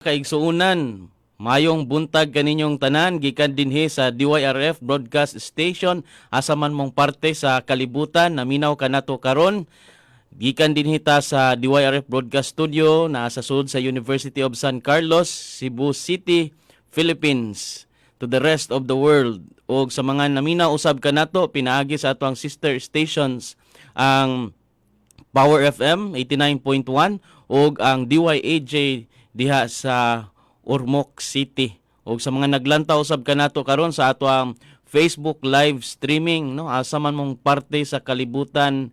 Kaigsuunan, mayong buntag kaninyong tanan gikan dinhi sa DYRF Broadcast Station. Asa man mong parte sa kalibutan naminaw kanato karon, gikan dinhi ta sa DYRF Broadcast Studio na sa sud sa University of San Carlos, Cebu City, Philippines, to the rest of the world ug sa mga naminaw usab kanato pinaagi sa atoang sister stations, ang Power FM 89.1 ug ang DYAJ diha sa Ormoc City. Ug sa mga naglantaw usab kanato karon sa atoang Facebook live streaming, no, asa man mong parte sa kalibutan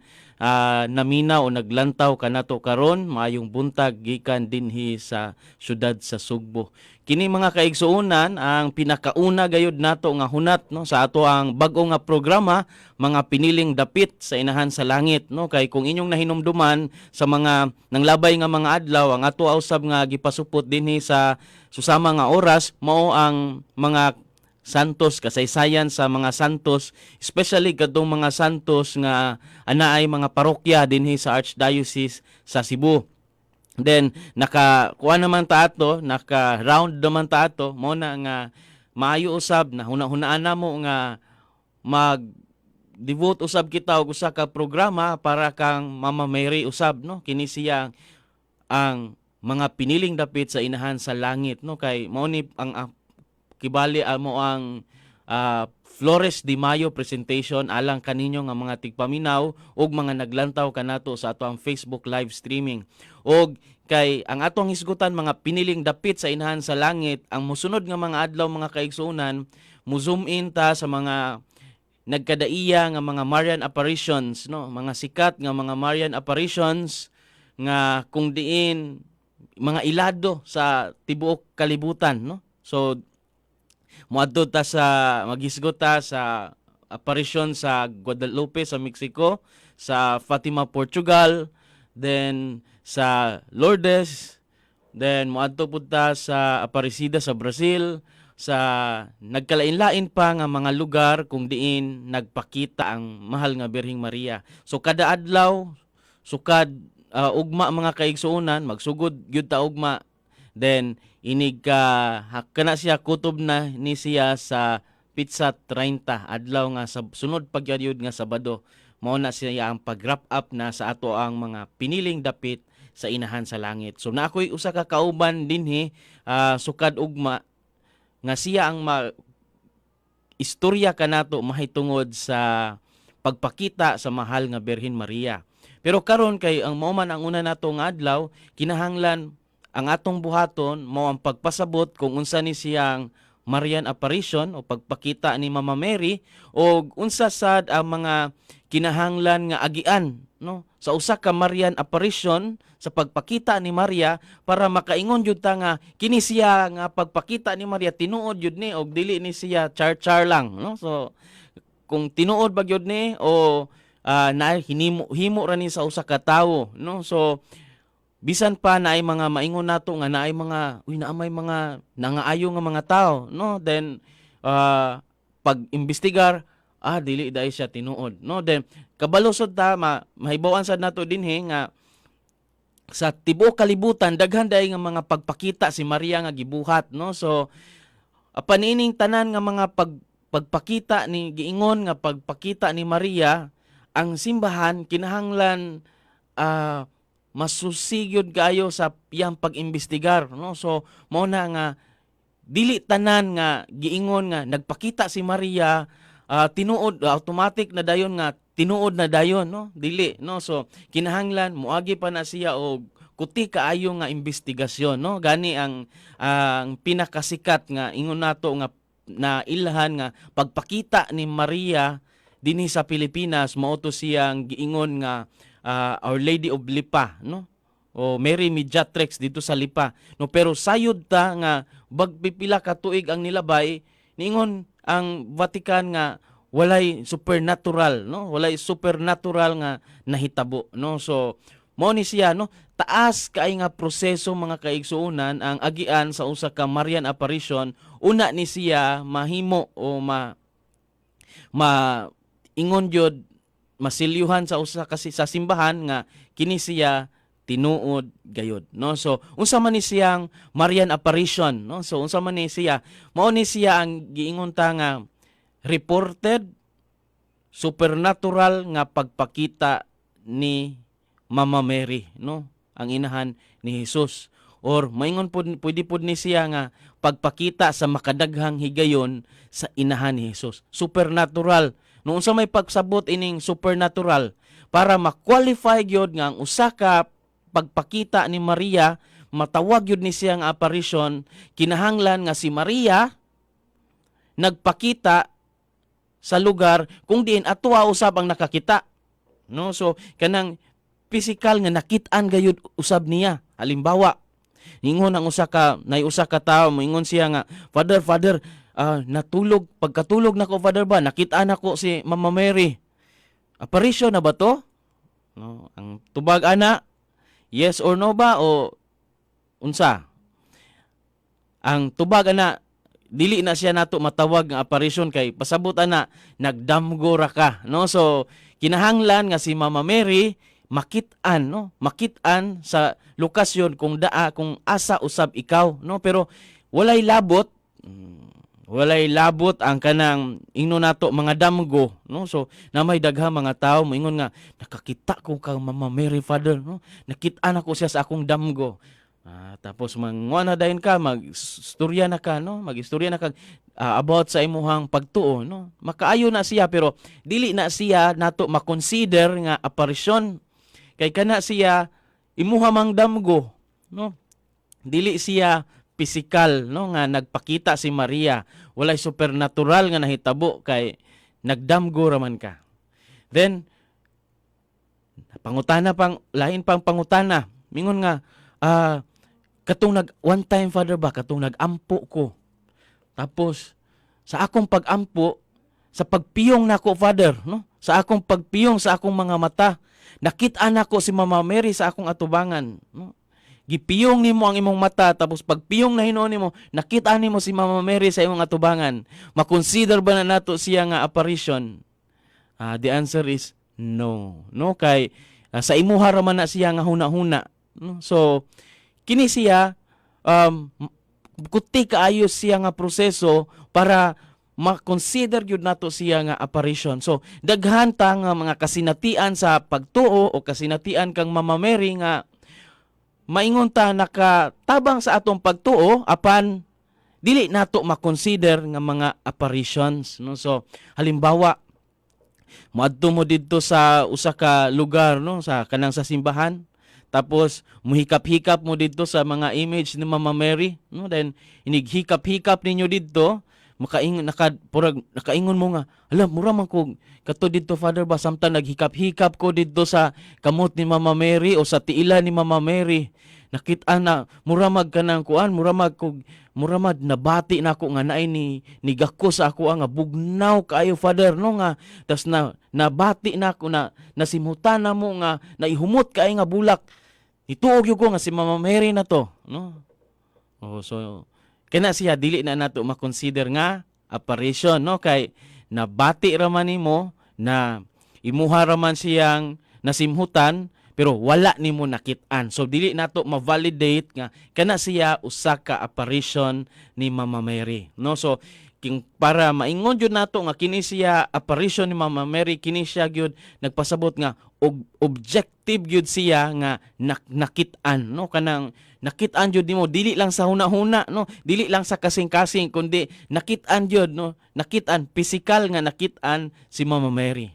naminaw o naglantaw kanato karon, maayong buntag gikan dinhi sa syudad sa Sugbo. Kini, mga kaigsuonan, ang pinakauna gayud nato nga hunat, no, sa ato ang bag-o nga programa, Mga Piniling Dapit sa Inahan sa Langit, no, kay kung inyong nahinumduman sa mga nanglabay nga mga adlaw, ang ato usab nga gipasupot dinhi sa susama nga oras mao ang mga santos, kasaysayan sa mga santos, especially kadtong mga santos nga anaay mga parokya dinhi sa Archdiocese sa Cebu. Then naka kuha naman ta ato, naka round naman ta ato, mo na nga maayo usab na huna-hunaan namo nga mag devote usab kita og usa ka programa para kang Mama Mary usab, no. Kini siya ang Mga Piniling Dapit sa Inahan sa Langit, no, kay mao ni ang kibali mo ang Flores de Mayo presentation alang kaninyo nga mga tigpaminaw ug mga naglantaw kanato sa ato ang Facebook live streaming. Og kay ang atong hisgutan, Mga Piniling Dapit sa Inahan sa Langit, ang musunod nga mga adlaw, mga kaigsuonan, mo zoom in ta sa mga nagkadaiya nga mga Marian apparitions, no, mga sikat nga mga Marian apparitions nga kung diin mga ilado sa tibuok kalibutan, no. So moadto ta sa maghisgot ta sa apparition sa Guadalupe sa Mexico, sa Fatima, Portugal, then sa Lourdes, then moadto pud ta sa Aparecida sa Brazil, sa nagkalain-lain pa nga mga lugar kung diin nagpakita ang mahal nga Birheng Maria. So kada adlaw sukad ugma, mga kaigsuonan, magsugod gyud ta ugma, then inig ka kana siya kutob na ni siya sa petsa 30, adlaw nga sa sunod pagyud nga Sabado, mao na siya ang pag-wrap up na sa ato ang Mga Piniling Dapit sa Inahan sa Langit. So na ako'y usa ka kauban dinhi sukad ugma nga siya ang ma istorya kanato mahitungod sa pagpakita sa mahal nga Birhen Maria. Pero karon kay ang mao man ang una nato nga adlaw, kinahanglan ang atong buhaton mao ang pagpasabot kung unsa ni siyang Marian apparition o pagpakita ni Mama Mary o unsa sad ang mga kinahanglan nga agian, no, sa usa ka Marian apparition, sa pagpakita ni Maria, para makaingon jud ta nga kini siya nga pagpakita ni Maria tinuod jud ni og dili ni siya char-char lang, no. So kung tinuod ba gyud ni o na hinimo himo ra ni sa usa ka tawo, no. So bisan pa naay mga maingon nato nga naay mga, uy, naa may mga nangaayo nga mga tao, no, then pag imbestigar, dili dai siya tinuod, no. Then kabalo sad ta, mahibaw-an sad nato dinhi nga sa tibuok kalibutan daghan dai nga mga pagpakita si Maria nga gibuhat, no. So apan ining tanan nga mga pagpakita ni giingon nga pagpakita ni Maria, ang simbahan kinahanglan masusi gyud kayo sa iyang pag-imbestigar, no. So mao na nga dili tanan nga giingon nga nagpakita si Maria tinuod, automatic na dayon nga tinuod na dayon, no. Dili, no. So kinahanglan moagi pa na siya og kuti kaayo nga investigasyon, no. Gani ang pinakasikat nga ingon nato nga na ilhan nga pagpakita ni Maria dinhi sa Pilipinas mao to siyang giingon nga Our Lady of Lipa, no, o Mary Mediatrix dito sa Lipa, no. Pero sayod ta nga bagpipila ka tuig ang nilabay, niingon ang Vatican nga walay supernatural, no, walay supernatural nga nahitabo, no. So mao ni siya, no, taas kay nga proseso, mga kaigsuonan, ang agian sa usa ka Marian apparition una ni siya mahimo o ma ma ingon jud masilyuhan sa usa kasi sa simbahan nga kini siya Tinuod gayod, no? So unsa man ni siyang Marian apparition, no? So unsa man ni siya? Mao ni siya ang giingon ta nga reported supernatural nga pagpakita ni Mama Mary, no, ang inahan ni Jesus, or maingon pud, pwede pud ni siya nga pagpakita sa makadaghang higayon sa inahan ni Jesus. Supernatural, no? Unsa may pagsabot ining supernatural? Para ma-qualify gyud nga ang usa ka pagpakita ni Maria matawag gyud ni siya nga apparition, kinahanglan nga si Maria nagpakita sa lugar kung diin atoa usab ang nakakita, no? So kanang physical nga nakit-an gayud usab niya. Halimbawa, ningon ang usa ka nay usa ka tawo, moingon siya nga, "Father, Father, natulog, pagkatulog nako, Father ba, nakit-an nako si Mama Mary. Apparition na ba to?" No, ang tubag ana, yes or no ba o unsa? Ang tubag ana, dili na siya nato matawag nga apparition kay pasabot ana nagdamgo ra ka, no? So kinahanglan nga si Mama Mary makit-an, no, makit-an sa lokasyon kung daa, kung asa usab ikaw, no? Pero walay labot, walay labot ang kanang ingno nato mga damgo, no? So na may daghang mga tawo moingon nga, "Nakakita ko kang Mama Mary, Father, no, nakit-an ako siya sa akong damgo." Tapos manguha na dayon ka, magstorya na ka, no? Magistorya na ka about sa imuhang pagtuo, no? Makaayo na siya, pero dili na siya nato makonsider nga aparisyon kay kana siya imuha mang damgo, no? Dili siya physical, no, nga nagpakita si Maria. Walay supernatural nga nahitabo kay nagdamgo raman ka. Then pangutana pang lain pang pangutana, mingon nga, katong nag one time, Father ba, katong nagampo ko, tapos sa akong pagampo, sa pagpiyong nako, Father, no, sa akong pagpiyong sa akong mga mata, nakit-an nako si Mama Mary sa akong atubangan," no? Gipiyong nimo ang imong mata, tapos pagpiyong na hinuon nimo, nakita nimo si Mama Mary sa imong atubangan. Makonsider ba na nato siya nga apparition? The answer is no, no, kay sa imuha ra man na siya nga huna-huna, no? So kini siya kuti kaayo siya nga proseso para ma-consider gyud nato siya nga apparition. So daghan ta nga mga kasinatian sa pagtuo o kasinatian kang Mama Mary nga maingon ta nakatabang sa atong pagtuo, apan dili nato ma-consider nga mga apparitions, no? So halimbawa, moadto mo didto sa usa ka lugar, no, sa kanang sa simbahan, tapos muhikap-hikap mo didto sa mga image ni Mama Mary, no? Then inighikap-hikap ninyo didto, makaingon naka purag nakaingon mo nga, "Hala, mura man ko kato didto, Father ba, samtang naghikap-hikap ko didto sa kamot ni Mama Mary o sa tiila ni Mama Mary, nakita na mura mag kanang kuan, mura mag kog mura mag nabati na ako nga naay ni nigako sa ako nga bugnaw kaayo, Father, no, nga tas na nabati na ako na nasimhutan na mo nga naihumot kaayo nga bulak. Nituog gyud ko nga si Mama Mary na to," no? Oh, so kana siya dili na nato makonsider nga apparition, no, kay nabati ra man nimo na imuha ra man siyang nasimhutan, pero wala nimo nakit-an. So dili nato ma-validate nga kana siya usa ka apparition ni Mama Mary, no? So king para maingon jud nato nga kini siya apparition ni Mama Mary, kini siya gyud nagpasabot nga objective gyud siya nga nakit-an, no? Kanang nakit-an jud nimo, dili lang sa huna-huna, no, dili lang sa kasing-kasing, kundi nakit-an jud, no, nakit-an, physical nga nakit-an si Mama Mary.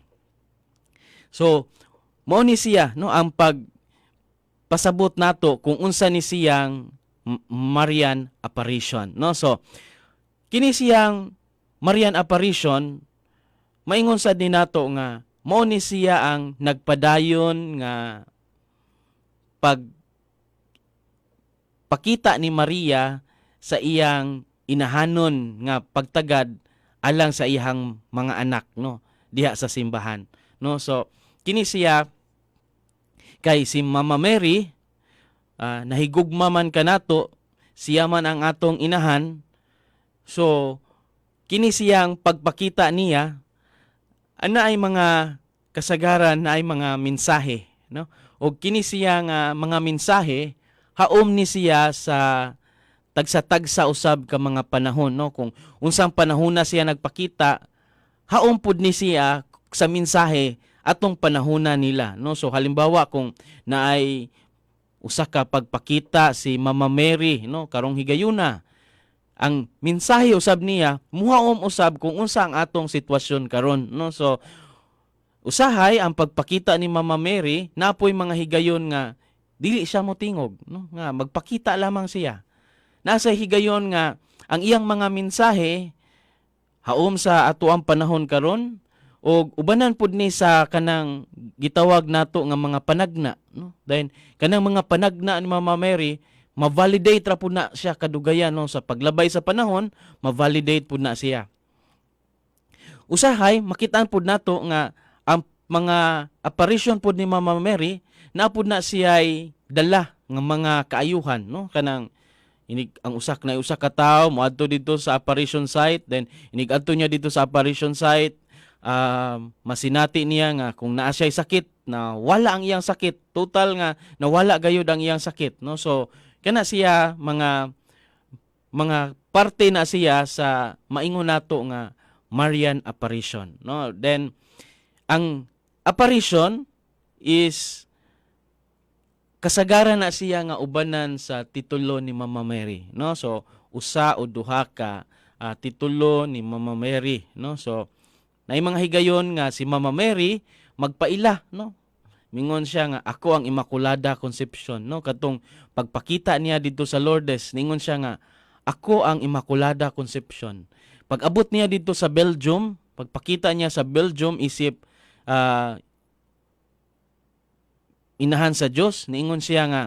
So mao ni siya, no, ang pag pasabot nato kung unsa ni siyang Marian apparition, no? So kini siyang Marian apparition, maingon sad ni nato nga mao ni siya ang nagpadayon nga pag pakita ni Maria sa iyang inahanon nga pagtagad alang sa iyang mga anak, no, diha sa simbahan, no? So kini siya kay si Mama Mary, nahigugma man kanato, siya man ang atong inahan. So kini siyang pagpakita niya ana ay mga kasagaran na ay mga mensahe, no? Og kini siya nga mga mensahe, haom ni siya sa tagsa-tagsa usab ka mga panahon, no? Kung unsang panahon na siya nagpakita, haom pud ni siya sa mensahe atong panahona nila, no? So halimbawa, kung naay usa ka pagpakita si Mama Mary, no, karong higayuna, ang mensahe usab niya muhaom usab kung unsa ang atong sitwasyon karon, no? So usahay ang pagpakita ni Mama Mary, napoy mga higayon nga dili siya motingog, no, nga magpakita lamang siya. Nasa higayon nga ang iyang mga mensahe haom sa ato ang panahon karon og ubanan pud ni sa kanang gitawag nato nga mga panagna, no? Then kanang mga panagna ni Mama Mary, ma-validate ra pud na siya kadugayan, no? Sa paglabay sa panahon, ma-validate pud na siya. Usahay makitaan pud nato nga ang mga apparition pud ni Mama Mary, naa pud na siya'y dala nga mga kaayuhan, no? Kanang inig ang usak na usa ka tawo moadto didto sa apparition site, then inig adto niya didto sa apparition site, masinati niya nga kung naa siya'y sakit, na wala ang iyang sakit, total nga nawala gayud ang iyang sakit, no? So kana siya mga parte na siya sa maingon nato nga Marian apparition, no? Then ang apparition is kasagaran na siya nga ubanan sa titulo ni Mama Mary, no? So usa o duha ka titulo ni Mama Mary, no? So naay mga higayon nga si Mama Mary magpaila, no? Mingon siya nga "Ako ang Immaculada Conception," no? Katong pagpakita niya didto sa Lourdes, ningon siya nga "Ako ang Immaculada Conception." Pag abot niya didto sa Belgium, pagpakita niya sa Belgium isip inahan sa Dios, niingon siya nga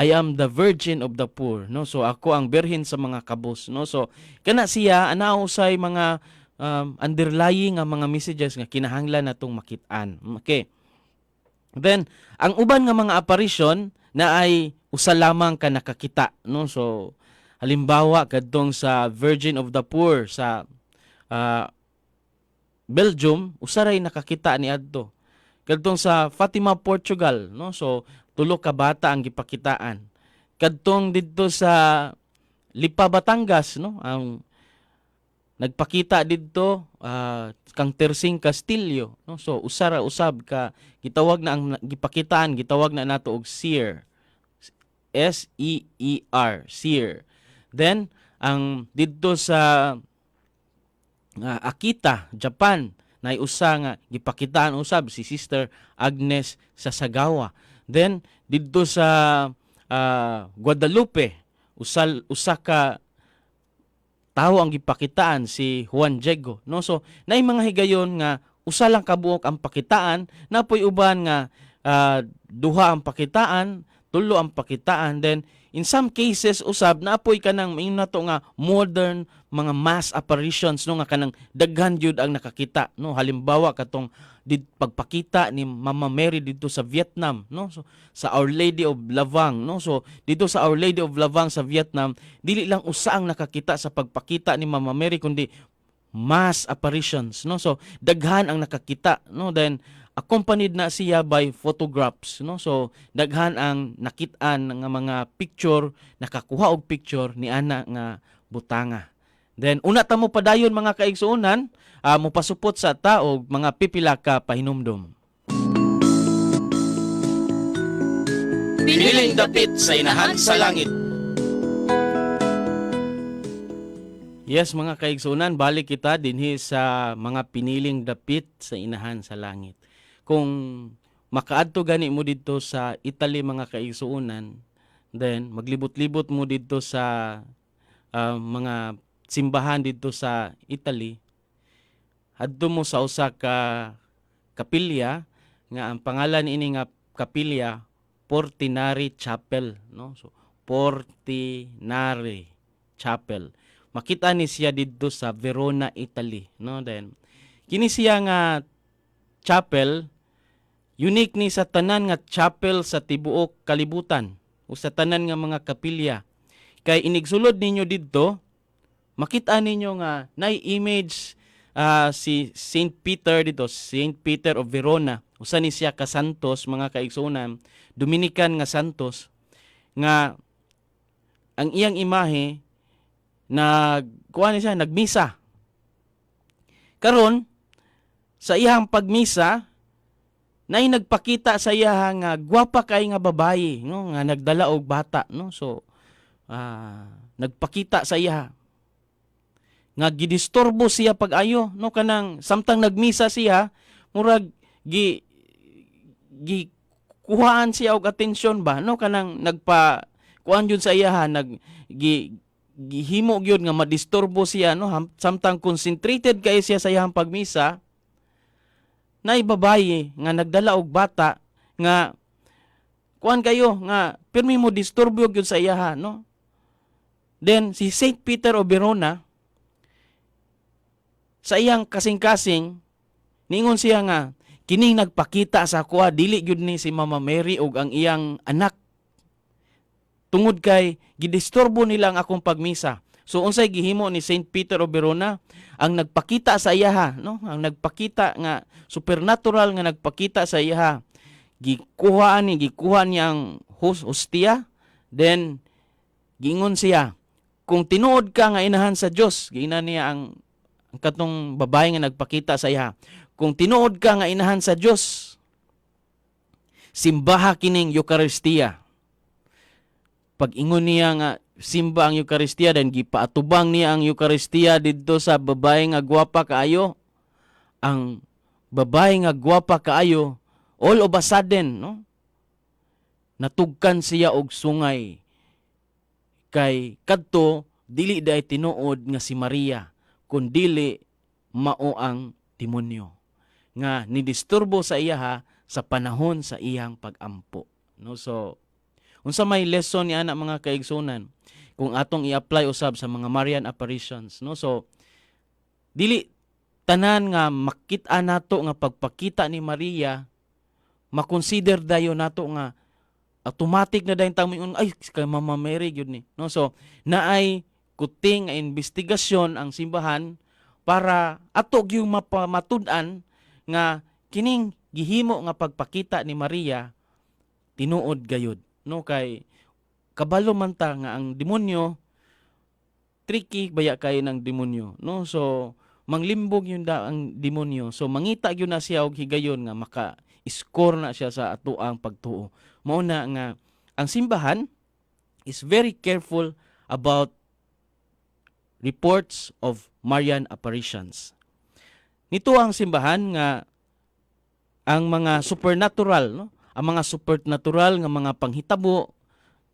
"I am the Virgin of the poor," no? So "Ako ang birhen sa mga kabos," no? So kana siya ana usay mga underlying nga mga messages nga kinahanglan natong makit-an. Okay. Then ang uban nga mga apparition na ay usa lamang ka nakakita, no? So halimbawa, kadtong sa Virgin of the Poor sa Belgium, usa ray nakakita ni adto. Kadtong sa Fatima, Portugal, no? So tulo ka bata ang gipakitaan. Kadtong didto sa Lipa, Batangas, no? Ang nagpakita didto kang Tersing Castillo, no? So usa ra usab ka gitawag na ang gipakitaan, gitawag na nato og seer. SEER, seer. Then ang didto sa Akita, Japan, nay usa nga gipakitaan usab, si Sister Agnes Sasagawa. Then didto sa Guadalupe, usa ka tawo ang gipakitaan, si Juan Diego, no? So naay mga higayon nga usa lang kabuok ang pakitaan, napoy uban nga duha ang pakitaan, tulo ang pakitaan. Then in some cases usab, napoy kanang maingon nato nga modern mga mass apparitions, no, nga kanang daghan gyud ang nakakita, no? Halimbawa, katong pagpakita ni Mama Mary didto sa Vietnam, no? So sa Our Lady of Lavang, no? So didto sa Our Lady of Lavang sa Vietnam, dili lang usa ang nakakita sa pagpakita ni Mama Mary kundi mass apparitions, no? So daghan ang nakakita, no? Then accompanied na siya by photographs, no? So daghan ang nakit-an nga mga picture, nakakuha og picture ni ana nga butanga. Then una ta mo padayon, mga kaigsuonan, mopasupot sa ta og mga pipila ka pahinumdom. Piniling dapit sa Inahan sa Langit. Yes, mga kaigsuonan, balik kita dinhi sa mga piniling dapit sa Inahan sa Langit. Kung makaadto gani mo didto sa Italy, mga kaigsuonan, then maglibot-libot mo didto sa mga simbahan didto sa Italy, adto mo sa usa ka kapilya nga ang pangalan ini nga kapilya, Portinari Chapel, no? So Portinari Chapel. Makita ni siya didto sa Verona, Italy, no? Then kini siya nga chapel, unique ni sa tanan nga chapel sa tibuok kalibutan o sa tanan nga mga kapilya. Kay inigsulod ninyo didto, makita ninyo nga nay image si Saint Peter didto, Saint Peter of Verona. Usa ni siya ka santos, mga kaigsuonan, Dominican nga santos nga ang iyang imahe nag kuha ni siya, nagmisa. Karon sa iyang pagmisa, nay nagpakita sa iya nga gwapa kay nga babaye, no, nga nagdala og bata, no. So nagpakita sa iya nga gidisturbo siya pag-ayo, no, kanang samtang nagmisa siya, murag gi gi kuhaan siya og atensyon ba, no, kanang nagpa kuan jud sa iya, nag gi gihimo gyud nga madisturbo siya, no. Samtang concentrated kay siya sa iyang pagmisa, nay babaye nga nagdala og bata nga kuan kayo nga pirmi mo disturbyo gyud sa iyaha, no. Then si Saint Peter of Verona, sa iyang kasing-kasing, ningon siya nga kining nagpakita sa akoa dili gyud ni si Mama Mary ug ang iyang anak tungod kay gidisturbo nila ang akong pagmisa. So unsay gihimo ni Saint Peter of Verona? Ang nagpakita sa iyaha, no, ang nagpakita nga supernatural nga nagpakita sa iyaha, gikuha niya ang hostia. Then giingon siya, "Kung tinuod ka nga inahan sa Dios," giingnan niya ang katong babae nga nagpakita sa iya, "Kung tinuod ka nga inahan sa Dios, simbaha kining Eukaristiya." Pag-ingon niya nga simba ang Eukaristiya, then gipaatubang niya ang Eukaristiya didto sa babae nga gwapa kaayo. Ang babae nga gwapa kaayo, all of a sudden, no, natugkan siya og sungay kay kadto dili diay tinuod nga si Maria kun dili mao ang demonyo nga nidisturbo sa iyaha sa panahon sa iyang pag-ampo, no. So unsa may lesson ni ana, mga kaigsunan, kung atong i-apply usab sa mga Marian apparitions, no? So dili tanan nga makit-a nato nga pagpakita ni Maria, makonsider dayon nato nga automatic na dayon ta moingon, "Ay, kay Mama Mary gyud ni," no. So naay kuting nga investigasyon ang simbahan para ato gyud mapamatud-an nga kining gihimo nga pagpakita ni Maria tinuod gayud, no, kay kabalo man ta nga ang demonyo, tricky baya kay ng demonyo, no. So manglimbog yun da ang demonyo, so mangita gyud na siya og higayon nga maka score na siya sa atoang pagtuo. Mao na nga ang simbahan is very careful about reports of Marian apparitions. Nito ang simbahan nga ang mga supernatural, no, ang mga supernatural nga mga panghitabo,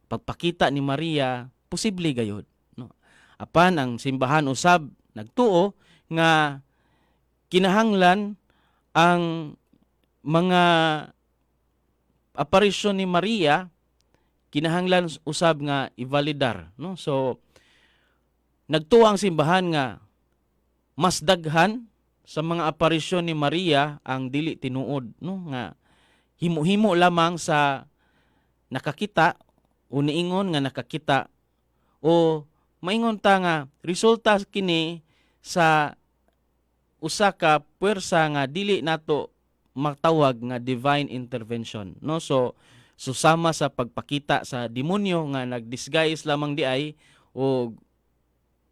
pagpakita ni Maria, posible gayud, no. Apan ang simbahan usab nagtuo nga kinahanglan ang mga aparisyon ni Maria, kinahanglan usab nga ivalidar, no. So nagtuo ang simbahan nga mas daghan sa mga aparisyon ni Maria ang dili tinuod, no, nga himo-himo lamang sa nakakita o niingon nga nakakita o maingon ta nga resulta kini sa usa ka puwersa nga dili nato matawag nga divine intervention, no. So susama sa pagpakita sa demonyo nga nagdisguise lamang diay og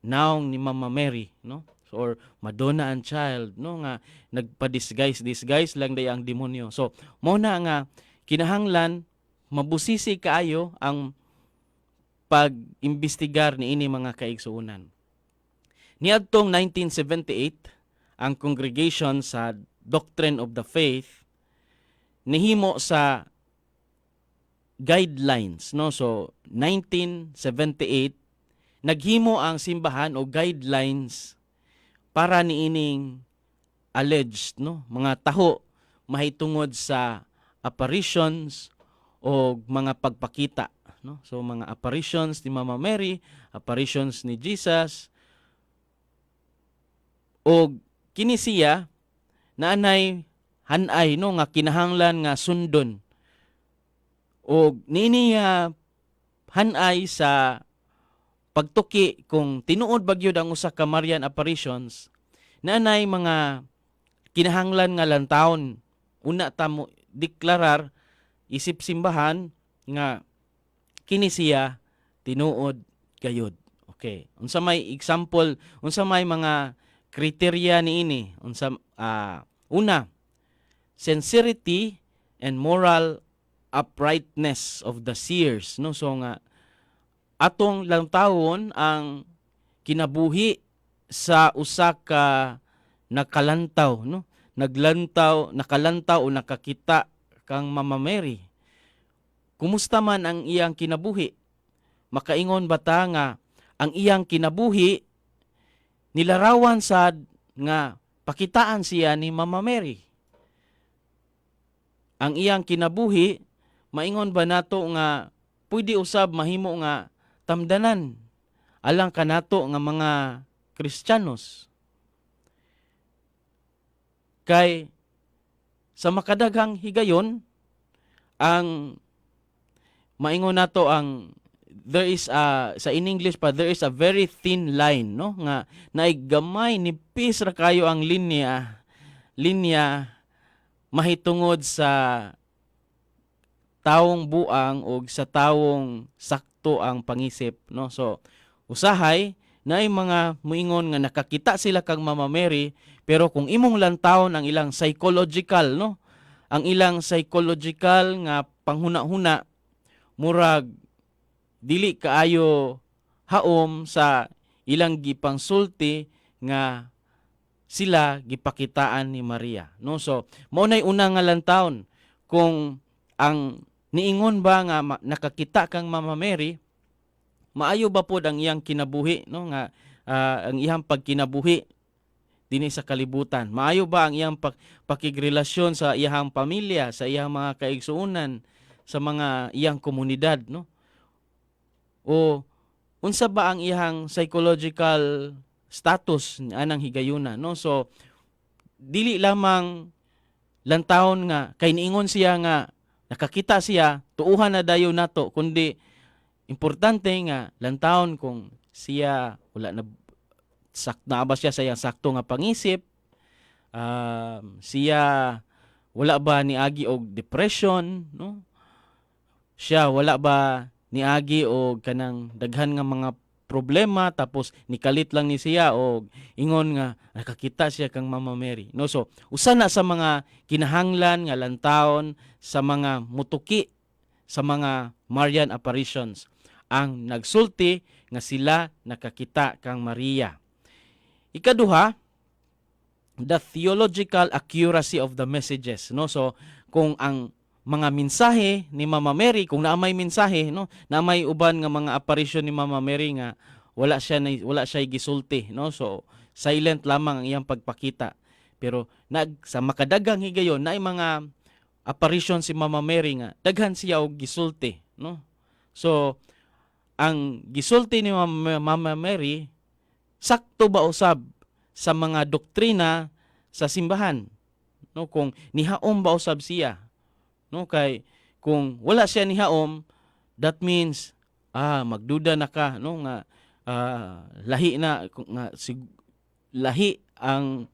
naong ni Mama Mary, no, so, or Madonna and Child, no, nga nagpa-disguise disguise lang diay ang demonyo. So mao na nga kinahanglan mabusisi kaayo ang pag-imbestigar niini, mga kaigsuonan. Niadtong 1978, ang Congregation sa Doctrine of the Faith nihimo sa guidelines, no. So 1978, naghimo ang simbahan og guidelines para niining alleged, no, mga taho mahitungod sa apparitions o mga pagpakita, no. So mga apparitions ni Mama Mary, apparitions ni Jesus, og kini siya naanay hanay, no, nga kinahanglan nga sundon. Og niini nga hanay sa pagtuki kung tinuod ba gyud ang usa ka Marian apparitions, naanay mga kinahanglan nga lantawon. Una ta mo deklarar isip simbahan nga kini siya tinuod gayud. Okay. Unsa may example, unsa may mga criteria niini? Unsa una, sincerity and moral uprightness of the seers, no? So nga atong lantawon ang kinabuhi sa usa ka nakalantaw, no, naglantaw, nakalantaw o nakakita kang Mama Mary. Kumusta man ang iyang kinabuhi? Makaingon ba ta nga ang iyang kinabuhi nilarawan sad nga pakitaan siya ni Mama Mary? Ang iyang kinabuhi, maingon ba nato nga pwede usab mahimo nga tamdanan alang kanato nga mga Kristiyanos? Kay sa makadaghang higayon, ang maingon nato ang there is a, sa in English pa, there is a very thin line, no, nga naay gamay, nipis ra kayo ang linya linya mahitungod sa tawong buang o sa tawong sakto ang pangisip, no? So usahay naay mga muingon nga nakakita sila kang Mama Mary, pero kung imong lantawon ang ilang psychological, no, ang ilang psychological nga panghuna-huna, murag dili kaayo haom sa ilang gipangsulti nga sila gipakitaan ni Maria, no? So mao nay una nga lantawon, kung ang niingon ba nga nakakita kang Mama Mary, maayo ba pod ang iyang kinabuhi, no, nga ang iyang pagkinabuhi dinhi sa kalibutan? Maayo ba ang iyang pakigrelasyon sa iyang pamilya, sa iyang mga kaigsuonan, sa mga iyang komunidad, no? O unsa ba ang iyang psychological status anang higayuna, no? So dili lamang lantawon nga kay niingon siya nga nakakita siya, tuuhan na dayon nato, kundi importante nga lantawon kung siya wala na sak naa ba siya sa iyang sakto nga pangisip, siya wala ba niagi og depression, no? Siya wala ba niagi og kanang daghan nga mga problema, tapos nikalit lang ni siya og ingon nga nakakita siya kang Mama Mary, no? So usa na sa mga kinahanglan nga lantawon sa mga mutuki sa mga Marian apparitions, ang nagsulti nga sila nakakita kang Maria. Ikaduha, the theological accuracy of the messages, no? So kung ang mga mensahe ni Mama Mary, kung naa may mensahe, no, naa may uban nga mga apparition ni Mama Mary nga wala siya gisulti, no? So silent lamang ang iyang pagpakita. Pero sa makadaghang higayon, naay mga apparition si Mama Mary nga daghan siya og gisulti, no? So ang gisulti ni Mama Mary, sakto ba usab sa mga doktrina sa simbahan, no? Kung nihaom ba usab siya, no? Kay kung wala siya nihaom, that means magduda na ka, no, nga lahi na nga lahi ang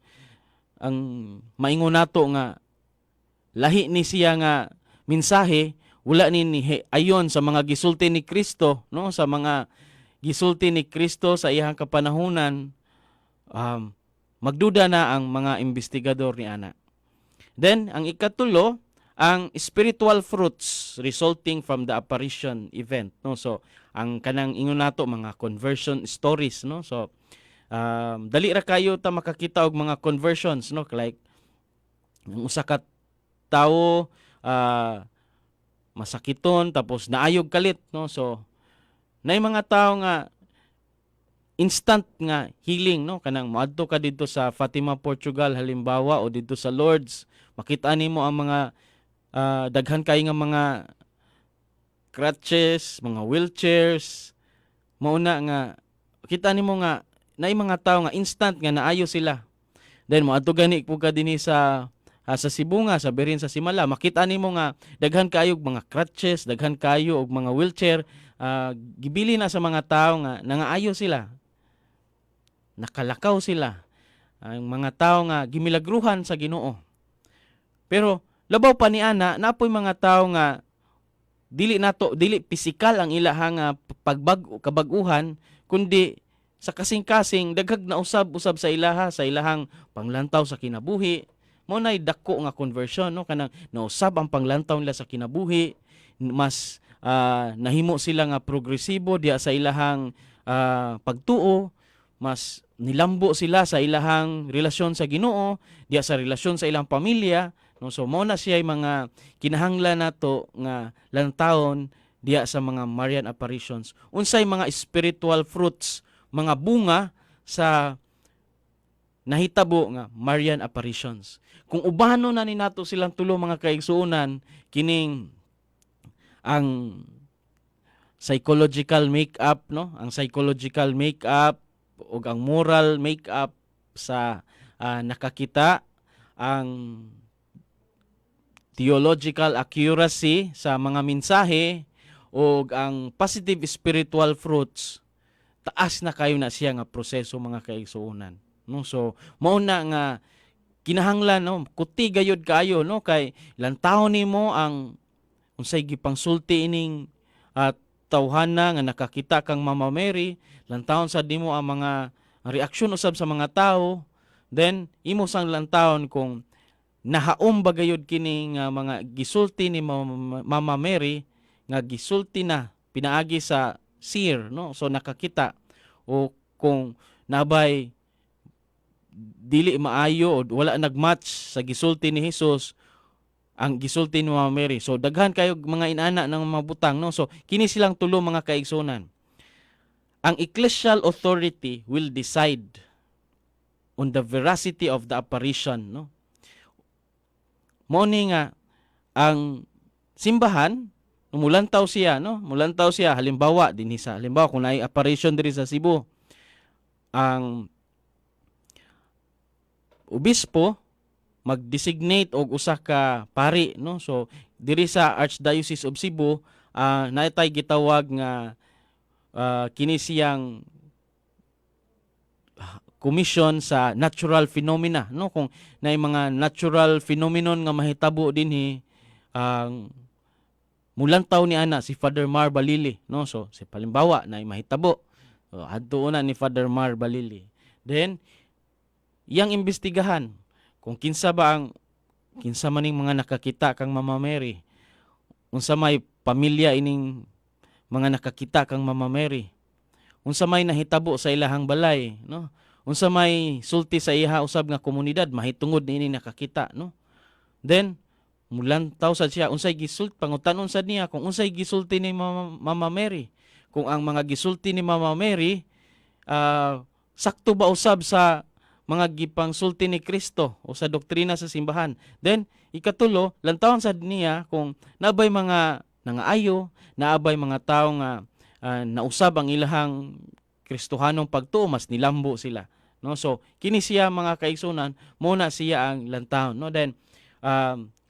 maingon nato nga lahi ni siya nga mensahe, wala ni ayon sa mga gisulti ni Kristo, no, sa mga gisulti ni Kristo sa iyang kapanahunan. Magduda na ang mga investigador ni ana. Then ang ikatulo, ang spiritual fruits resulting from the apparition event, no? So ang kanang ingon nato mga conversion stories, no? So dali ra kayo ta makakita og mga conversions, no, like ang usa ka tawo masakiton tapos naayog kalit, no? So nay mga tawo nga instant nga healing, no? Kanang moadto ka didto sa Fatima, Portugal, halimbawa, o didto sa Lourdes, makita nimo ang mga daghan kay nga mga crutches, mga wheelchairs. Mauna nga kita nimo nga naay mga tawo nga instant nga naayo sila. Then moadto gani po ka dinhi sa Sibonga, sa Birhen sa Simala, makita nimo nga daghan kayo og mga crutches, daghan kayo og mga wheelchair, gibili na sa mga tawo nga nangaayo sila, nakalakaw sila, ang mga tao nga gimilagruhan sa Ginoo. Pero Labaw pa ni ana, napoy mga tawo nga dili nato, dili pisikal ang ilahang pagbag kabag-uhan, kundi sa kasing-kasing daghag na usab-usab sa ilaha, sa ilahang panglantaw sa kinabuhi. Mao nay dako nga conversion, no, kanang nausab ang panglantaw nila sa kinabuhi, mas nahimo sila nga progresibo diha sa ilahang pagtuo, mas nilambo sila sa ilahang relasyon sa Ginoo, diha sa relasyon sa ilang pamilya, no? So mao na siya mga kinahanglan nato nga lantawon diha sa mga Marian apparitions, unsay mga spiritual fruits, mga bunga sa nahitabo nga Marian apparitions. Kung ubano na ni nato silang tulo, mga kaigsuonan, kining ang psychological make-up, no, ang psychological make-up ug ang moral make-up sa nakakita, ang theological accuracy sa mga mensahe ug ang positive spiritual fruits, taas na kayo na siya nga proseso, mga kaigsuonan, no? So mao na nga kinahanglan, no, kuti gayud kaayo, no, kay lantawon nimo ang unsay gipangsulti ining at tawhana nga nakakita kang Mama Mary, lantawon sad nimo ang mga ang reaksyon usab sa mga tao, then imo sang lantawon kung nahaom ba gayud kini nga mga gisulti ni Mama Mary nga gisulti na pinaagi sa seer, no, so nakakita, o kung nabay dili maayo o wala nagmatch sa gisulti ni Jesus ang gisulti ni Mama Mary. So daghan kayo mga inana ng mga butang, no? So kini silang tulo, mga kaigsunan. Ang ecclesial authority will decide on the veracity of the apparition, no? Mao ni nga ang simbahan mulantaw siya, no? Mulantaw siya halimbawa dinhi sa, halimbawa kung naay apparition diri sa Cebu, ang obispo mag-designate og usa ka pari, no? So diri sa Archdiocese of Cebu, naay gitawag nga kini siyang commission sa natural phenomena, no? Kung naay mga natural phenomenon nga mahitabo dinhi, ang mulantaw ni ana si Father Mar Balili, no? So si halimbawa naay mahitabo, so, adto na ni Father Mar Balili, then iyang imbestigahan kung kinsa ba ang kinsa maning mga nakakita kang Mama Mary, unsa may pamilya ining mga nakakita kang Mama Mary, unsa may nahitabo sa ilahang balay, no, unsa may sulti sa iha usab nga komunidad mahitungod niini nakakita, no? Then mulantaw sad siya unsay gisult, pangutan-on sad niya kung unsay gisulti ni Mama Mary, kung ang mga gisulti ni Mama Mary sakto ba usab sa mga gipangsulti ni Kristo o sa doktrina sa simbahan. Then ikatulo, lantawon sad niya kung nabay mga nangaayo, naabay mga tawo nga nausab ang ilahang Kristohanong pagtuo, mas nilambo sila, no? So kini siya, mga kaigsunan, mao na siya ang lantawon, no? Then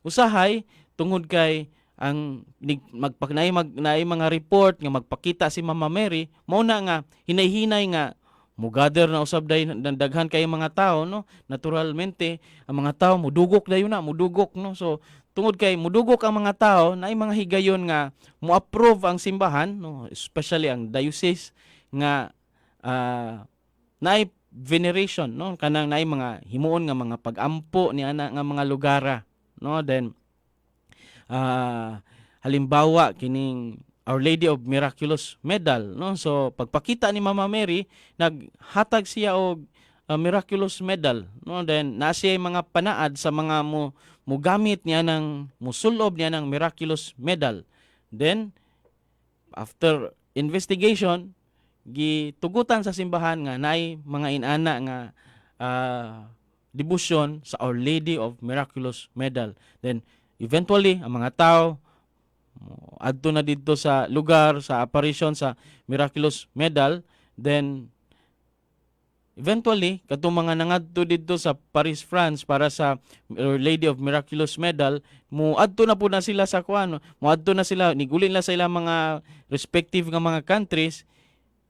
usahay tungod kay ang magpak naay mga report nga magpakita si Mama Mary, mao na nga hinay-hinay nga mugather na usab day daghan kay mga tao, no? Naturalmente ang mga tao mudugok dayon na mudugok, no? So tungod kay mudugok ang mga tao, naay mga higayon nga mo-approve ang simbahan, no, especially ang diocese, nga naay veneration, no, kanang naay mga himuon nga mga pag-ampo ni ana nga mga lugara, no? Then halimbawa kining Our Lady of Miraculous Medal, no? So pagpakita ni Mama Mary, naghatag siya og Miraculous Medal, no? Then naa siya mga panaad sa mga mo mugamit niya ng musulob niya ng Miraculous Medal. Then after investigation, gitugutan sa simbahan nga naay mga inana nga debosyon sa Our Lady of Miraculous Medal. Then eventually ang mga tao adto na didto sa lugar sa apparition sa Miraculous Medal. Then eventually kadtong mga nangadto didto sa Paris, France para sa Our Lady of Miraculous Medal, mo adto na po na sila sa kuan, mo adto na sila, nigulin na sa ilang mga respective nga mga countries,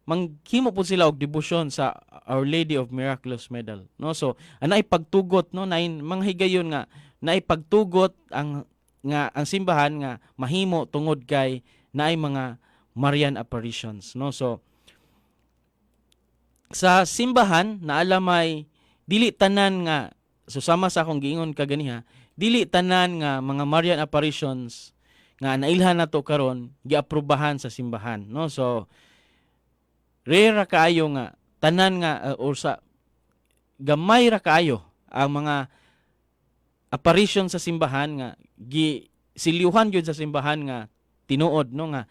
manghimo po sila og debosyon sa Our Lady of Miraculous Medal, no? So anay pagtugot, no, naay mga higayon nga Naipagtugot ang nga ang simbahan nga mahimo tungod kay naay mga Marian apparitions, no? So sa simbahan naalamay dili tanan nga, so sama sa akong giingon kaganiha, dili tanan nga mga Marian apparitions nga nailhan nato karon giaprobahan sa simbahan, no? So rare ra kaayo nga tanan nga or sa gamay ra kaayo ang mga apparition sa simbahan nga gi silyuhan gyud sa simbahan nga tinuod, no, nga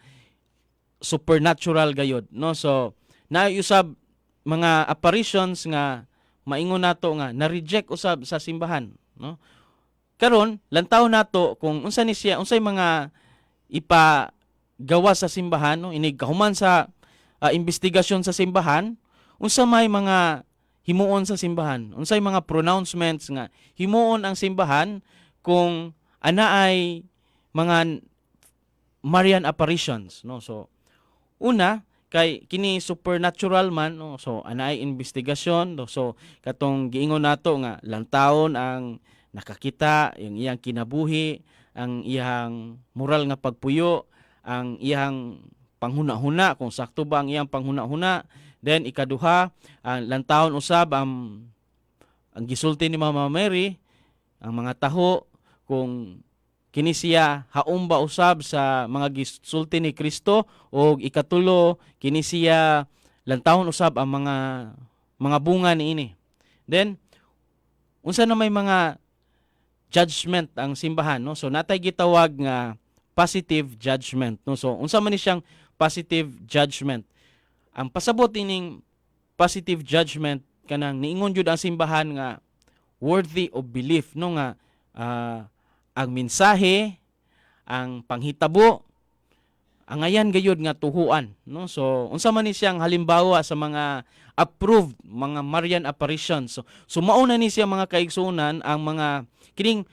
supernatural gayod, no? So naay usab mga apparitions nga maingon nato nga na-reject usab sa simbahan, no? Karon lantaw nato kung unsa ni siya, unsay mga ipa gawa sa simbahan, no, inig kahuman sa investigasyon sa simbahan, unsa may mga himuon sa simbahan, unsay mga pronouncements nga himuon ang simbahan kung ana ay mga Marian apparitions, no? So una kay kini supernatural man, no? So ana ay investigasyon, no? So katong giingon nato nga lantawon ang nakakita, yung iyang kinabuhi, ang iyang moral nga pagpuyo, ang iyang panghuna-huna, kung sakto ba ang iyang panghuna-huna. Then ikaduha, ang lantawon usab ang gisulti ni Mama Mary, ang mga taho, kung kini siya haom ba usab sa mga gisulti ni Kristo. O ikatulo, kini siya lantawon usab ang mga bunga niini. Then unsa na may mga judgment ang simbahan, no? So natay gitawag nga positive judgment, no? So unsa man ni siyang positive judgment? Ang pasabot ining positive judgment, kanang niingon jud ang simbahan nga worthy of belief, no, nga ang mensahe, ang panghitabo, angayan gayud nga tuhuan, no? So unsa man ni siyang halimbawa sa mga approved mga Marian apparitions? So mao na ni siya, mga kaigsuonan, ang mga kining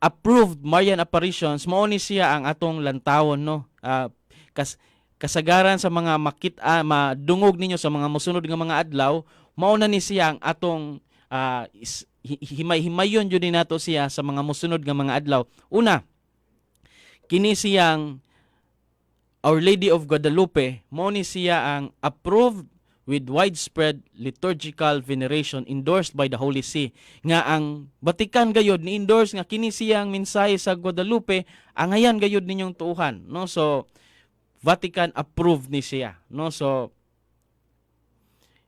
approved Marian apparitions, mao ni siya ang atong lantawon, no? Kasagaran sa mga makita, madungog ninyo sa mga mosunod nga mga adlaw, mao na ni siya ang atong himay-himayon jud ni nato siya sa mga mosunod nga mga adlaw. Una, kini siyang Our Lady of Guadalupe, mao ni siya ang approved with widespread liturgical veneration endorsed by the Holy See. Nga ang Vatican gayod ni endorse nga kini siyang mensahe sa Guadalupe angayan gayod ninyong tuuhan, no? So Vatican approved ni siya, no? So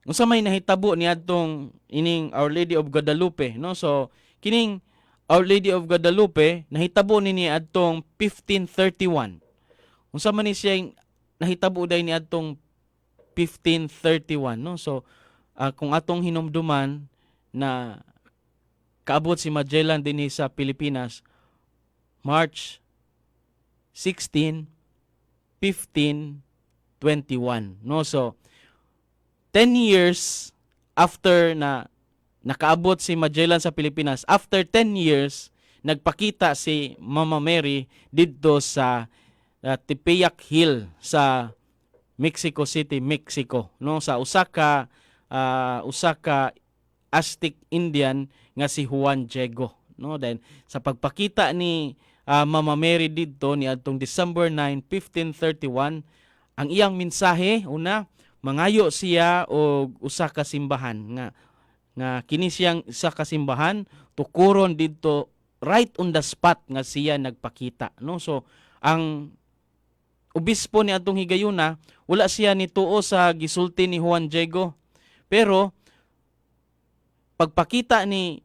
unsa may nahitabo niadtong ining Our Lady of Guadalupe, no? So kining Our Lady of Guadalupe nahitabo ni niadtong 1531. Unsa man ni siya yung nahitabo day niadtong 1531, no? So kung atong hinumduman na kaabot si Magellan dinhi sa Pilipinas March 16, 1521, no? So 10 years after na nakaabot si Magellan sa Pilipinas, after 10 years nagpakita si Mama Mary didto sa Tepeyac Hill sa Mexico City, Mexico, no, sa usa ka Aztec Indian nga si Juan Diego, no? Then sa pagpakita ni Mama Mary didto ni adtong December 9, 1531, ang iyang mensahe, una, mangayo siya og usa ka simbahan nga kini siyang isa ka simbahan tukuron didto right on the spot nga siya nagpakita, no? So ang obispo ni atong higayuna, wala siya nituo sa gisulti ni Juan Diego, pero pagpakita ni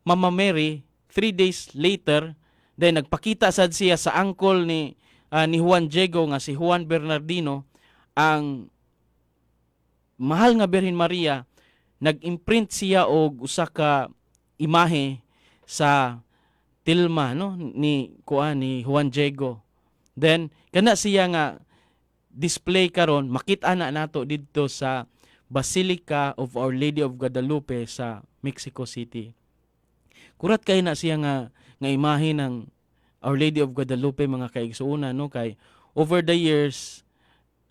Mama Mary 3 days later, then nagpakita sad siya sa uncle ni Juan Diego nga si Juan Bernardino. Ang mahal nga Birhen Maria nag-imprint siya og usa ka imahe sa tilma, no, ni kuan ni Juan Diego. Then kana siya nga display karon, makita na nato didto sa Basilica of Our Lady of Guadalupe sa Mexico City. Kurat kay na siya nga imahe ng Our Lady of Guadalupe, mga kaigsuonan, no, kay over the years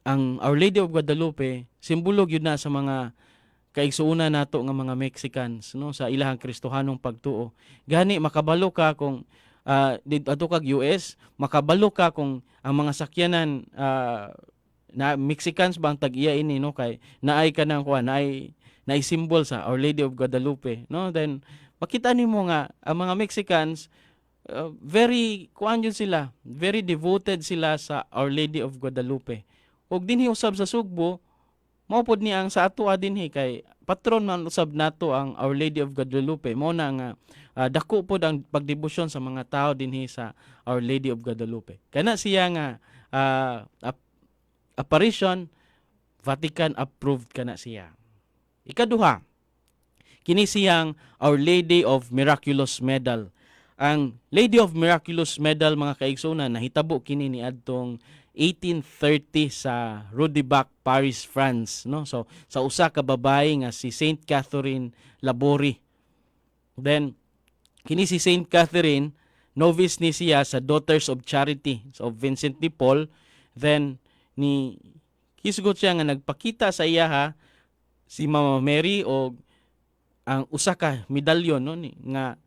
ang Our Lady of Guadalupe simbolo gyud na sa mga Kaigsuuna nato nga mga Mexicans, no, sa ilahang Kristohanong pagtuo. Gani makabalo ka kung adto kag US, makabalo ka kung ang mga sakyanan na Mexicans ba ang tag-iya ini, no, kay naay kanang kuan, naay naay symbol sa Our Lady of Guadalupe, no? Then makita nimo nga ang mga Mexicans, very kuan yun sila, very devoted sila sa Our Lady of Guadalupe. Ug dinhi usab sa Sugbo, mao pod ni ang sa ato dinhi kay patron man usab nato ang Our Lady of Guadalupe. Mao na nga dako pod ang pagdebosyon sa mga tao dinhi sa Our Lady of Guadalupe. Kana siya nga apparition, Vatican approved kana siya. Ikaduha, kini siyang Our Lady of Miraculous Medal. Ang Lady of Miraculous Medal, mga kaigsuonan, nahitabo kini niadtong 1830 sa Rue du Bac, Paris, France, no? So sa usa ka babae nga si Saint Catherine Labouré. Then kini si Saint Catherine, novice ni siya sa Daughters of Charity of Vincent de Paul. Then ni hisgot siya nga nagpakita sa iyaha si Mama Mary og ang usa ka medalyon, no, ni, nga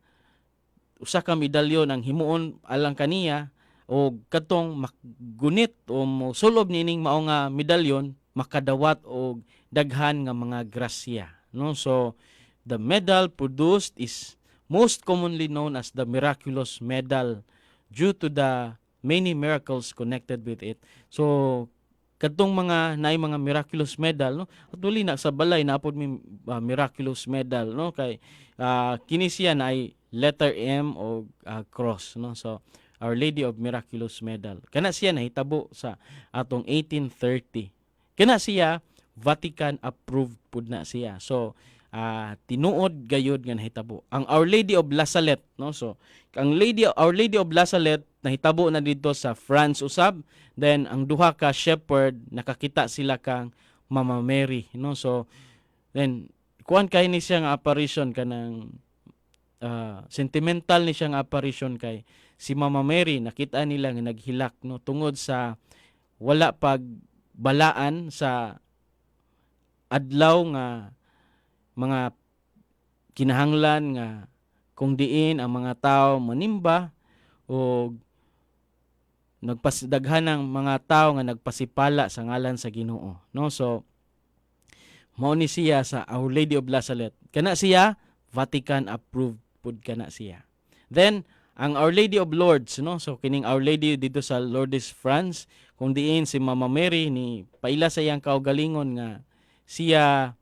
usa ka medalyon ang himuon alang kaniya o katong makgunit o mosulob niining mao nga medalyon, makadawat og daghan nga mga grasya, no? So the medal produced is most commonly known as the Miraculous Medal due to the many miracles connected with it. So kadtong mga naay mga Miraculous Medal, no, actually na sa balay naa pod mi Miraculous Medal, no, kay kini siya na ay letter M o cross, no? So Our Lady of Miraculous Medal, kana siya nahitabo sa atong 1830. Kana siya Vatican approved pud na siya. So tinuod gayud nga nahitabo. Ang Our Lady of La Salette, no? So ang Lady Our Lady of La Salette nahitabo na dito sa France usab. Then ang duha ka shepherd, nakakita sila kang Mama Mary, no? So then kuan kay ni siya nga apparition, kanang sentimental ni siya nga apparition kay si Mama Mary nakita nila nga naghilak, no, tungod sa wala pag balaan sa adlaw nga mga kinahanglan nga kung diin ang mga tao manimba o nagpasdaghan ng mga tao nga nagpasipala sa ngalan sa Ginoo, no? So mao ni siya sa Our Lady of La Salette. Kana siya Vatican approved pud kana siya. Then ang Our Lady of Lourdes, no? So kining Our Lady dito sa Lourdes, France, kung diin si Mama Mary ni paila sa iyang kaugalingon nga siya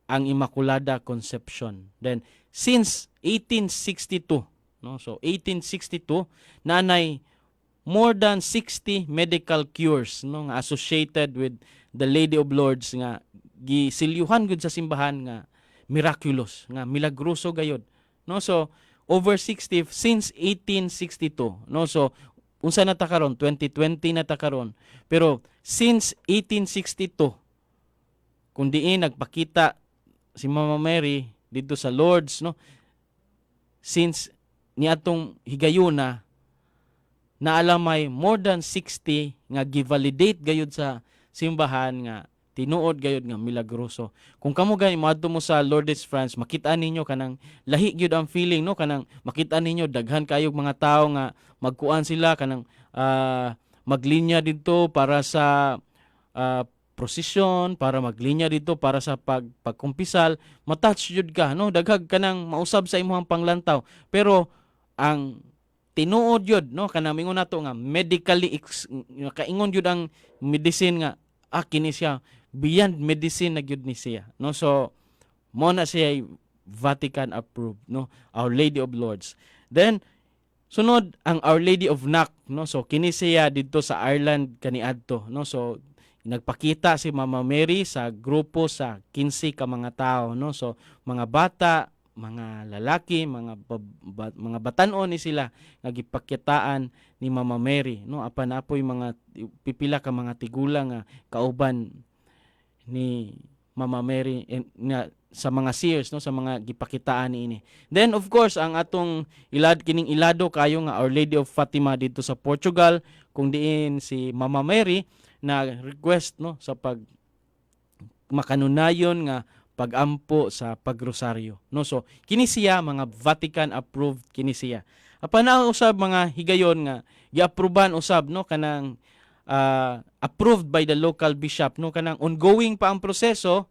ang Immaculada Conception. Then since 1862, no, so 1862 nanay more than 60 medical cures, no, nga associated with the Lady of Lourdes nga gisilyuhan gud sa simbahan nga miraculous, nga milagroso gayud, no? So over 60 since 1862, no? So unsa na ta karon? 2020 na ta karon. Pero since 1862, kung diin nagpakita si Mama Mary dito sa Lourdes, no, since niadtong higayuna naalamay more than 60 nga givalidate gayud sa simbahan nga tinuod gayud nga milagroso. Kung kamo gani moadto mo sa Lourdes, France, makita ninyo kanang lahi gyud ang feeling, no, kanang makita ninyo daghan kayog mga tao nga magkuan sila, kanang maglinya didto para sa prosesyon, para maglinya dito para sa pagkumpisal, matouch jud ka, no? Daghag kanang mausab sa imong panglantaw. Pero ang tinuod yun, no, kanang mingon nato nga medically kaingon jud ang medicine nga kini siya beyond medicine na gyud ni siya, no? So mo na siya Vatican approved, no, Our Lady of Lourdes. Then sunod ang Our Lady of Knock, no? So kini siya didto sa Ireland kaniadto, no? So nagpakita si Mama Mary sa grupo sa 15 ka mga tao, no? So mga bata, mga lalaki, mga batan-on ni sila nga gipakitaan ni Mama Mary, no? Apan apoy mga pipila ka mga tigulang nga kauban ni Mama Mary nga sa mga seers, no, sa mga gipakitaan niini. Then of course ang atong ilad kining ilado kayo nga Our Lady of Fatima dito sa Portugal, kung diin si Mama Mary na request, no, sa pag makanunayon nga pagampo sa pagrosaryo, no? So kini siya mga Vatican approved kini siya. Apan naa usab mga higayon nga giaproban usab, no, kanang approved by the local bishop, no, kanang ongoing pa ang proseso,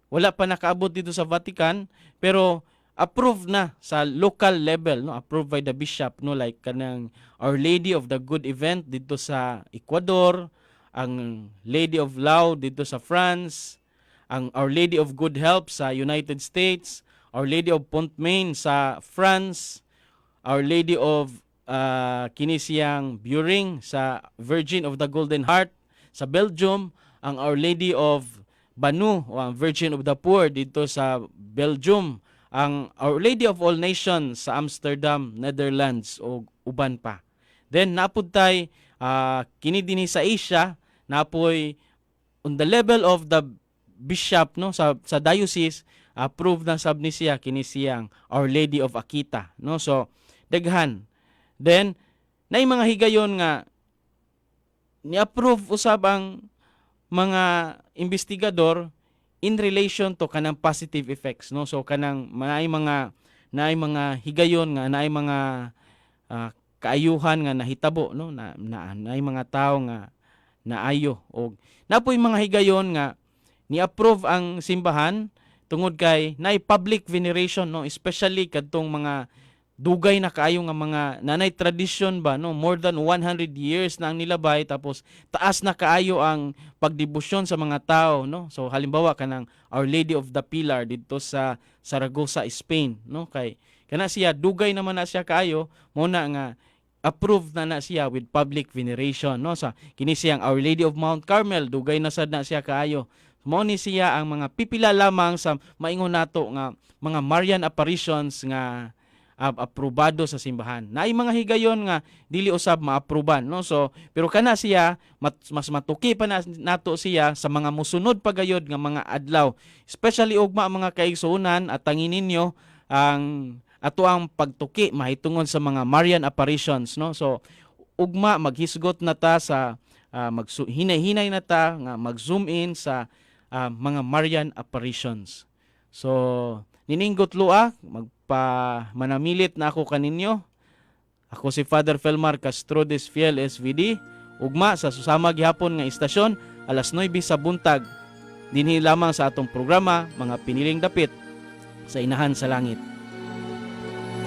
wala pa nakaabot dito sa Vatican, pero approved na sa local level, no, approved by the bishop, no, like kanang Our Lady of the Good Event dito sa Ecuador, ang Lady of Lau dito sa France, ang Our Lady of Good Help sa United States, Our Lady of Pontmain sa France, Our Lady of kini siyang Buring sa Virgin of the Golden Heart sa Belgium, ang Our Lady of Banneux o ang Virgin of the Poor dito sa Belgium, ang Our Lady of All Nations sa Amsterdam, Netherlands, o uban pa. Then naa pud tay kini dinhi sa Asia, naa poy on the level of the bishop, no, sa diocese, approved na sab ni siya, kini siyang Our Lady of Akita, no? So daghan. Then naay mga higayon nga ni-approve usab ang mga investigador in relation to kanang positive effects, no? So kanang naay mga higayon nga naay mga kaayuhan nga nahitabo, no, na naay mga tawo nga naayo, og naa poy mga higayon nga ni-approve ang simbahan tungod kay naay public veneration, no, especially kadtong mga dugay na kaayo nga mga nanay tradisyon ba, no, more than 100 years na ang nilabay, tapos taas na kaayo ang pagdebosyon sa mga tao, no? So halimbawa kanang Our Lady of the Pillar didto sa Saragossa, Spain, no, kay kana siya dugay naman na siya kaayo, mo na nga approved na na siya with public veneration, no? Sa kini siyang Our Lady of Mount Carmel, dugay na sad na siya kaayo. Mao ni siya ang mga pipila lamang sa maingon nato nga mga Marian apparitions nga aprobado sa simbahan. Naay mga higayon nga dili usab maaproban, no? So pero kana siya mas matuki pa na nato siya sa mga musunod pa gayod nga mga adlaw. Especially ugma, mga kaigsuonan, at tangin ninyo ang ato ang pagtuki mahitungod sa mga Marian apparitions, no? So ugma maghisgot na ta sa hinay-hinay na ta nga mag-zoom in sa mga Marian apparitions. So nininggot lua, magpa manamilit na ako kaninyo. Ako si Father Felmar Castrodes Fiel SVD. Ugma sa susama gihapon nga istasyon, alas 9 sa buntag. Dinhi lamang sa atong programa, Mga Piniling Dapit sa Inahan sa Langit.